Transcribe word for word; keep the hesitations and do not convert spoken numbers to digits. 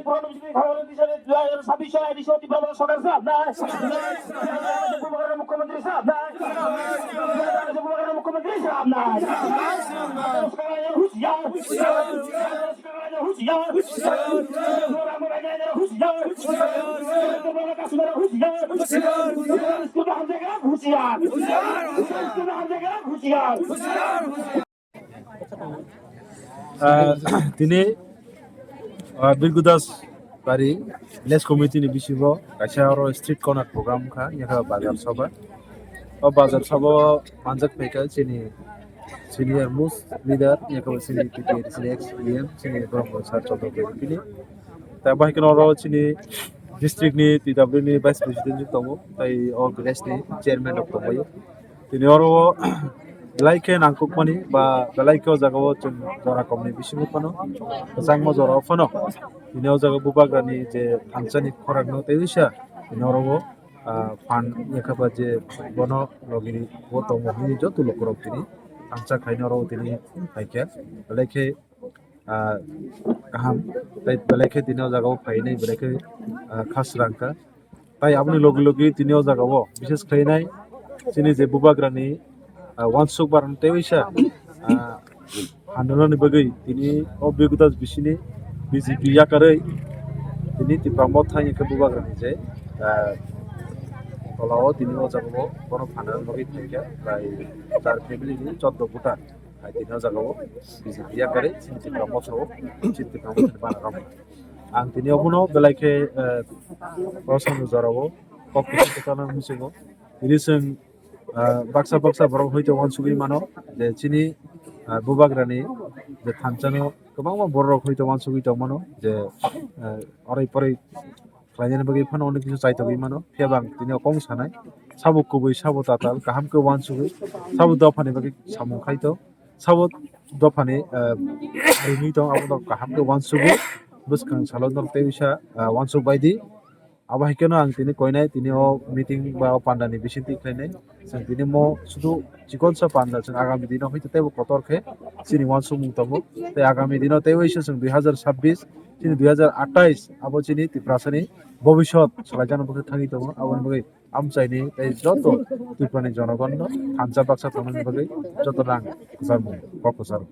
পুরানো বিজেপি ক্ষমতার দিশাতে দুই হাজার ছাব্বিশ সালে এডিসি ত্রিপুরা সরকার সাহেব নাই। বুবাগরা মুখ্যমন্ত্রী সাহেব নাই। বুবাগরা মুখ্যমন্ত্রী সাহেব নাই। হুঁশিয়ার। হুঁশিয়ার। হুঁশিয়ার। হুঁশিয়ার। হুঁশিয়ার। আহ, tini, ah, Birgudas bari village committee ni bisingo kaisa oro street corner program wngkha, yakha bazar sabha. O bazar sabha o manjak phaikha chini senior most leader, yakha chini T T A D C ni ex E M, chini borok sir Chandra Bey tini. Ta bai kheno oro chini district ni T W ni vice president tongo, tai o village ni chairman rok tongbaio. Tini oro belai khe nangkukmani ba belai khe o jaga o chwng jora komni bisingo phano, kwchangma jora o phano tini o jaga bubagrani je thansani khorang no tei uisa tini oro o, ah, phan yakha ba je bono logini bo tongo hwnwi joto lukurok tini thansa khaina oro tini phaikha belai khe, ah, kaham tei belai khe tini o jaga o phainai belai khe, ah, khasrang kha. Tai aboni logi logi tini o jaga o bishes khlainai chini je bubagrani, ah, wansuk barang tei waisa, ah, handalani bagwi tini o Birgudas bisini B J P yakarwi tini Tipra Motha hwnwi khe bubagrani je, ah, tola o tini o jaga o bono phanani bagwi phaikha bai char family ni choddo voter. Hai tini o jaga o B J P yakarwi chini Tipra Motha o chini Tipra Motha ni bana rok. Ang tini obono belai khe, eh, Rosano jora o kok kuchuk kwchana muchungo. Tini chwng, eh, baksa baksa borok hoito wansugwi mano je chini, eh, bubagrani je thansano kwbangma borok hoito wansugwi tongmano je, eh, oroi poroi khlainani bagwi phano onek kisa chaitogwi mano. Phiya bo ang tini o kok sanai sabo kubui sabo tatal kaham khe wansugwi sabo dophani bagwi samung khaito. Sabo dophani, eh, rimwi tong abo no kaham khe wansugwi bwskang salo norok tei bisa, eh, wansuk bai di. Abo hai kheno ang tini koinai tini o meeting ba o panda ni bisingtwi khlainai. Chwng tini mo sudu chikonsa panda chwng agami dino hwnkhe teibo kotor khe chini wansukmung tongo. Tei agami dino tei waisa chwng dui hazar sabbish chini dui hazar atais abo chini Tiprasani bobisot salaijakno bwkhe thangwi tongo. Aboni bagwi amchaini tei joto Tripurani jonogonno thansa baksa tongmani bagwi joto rang kwcharmung kok kwcharo.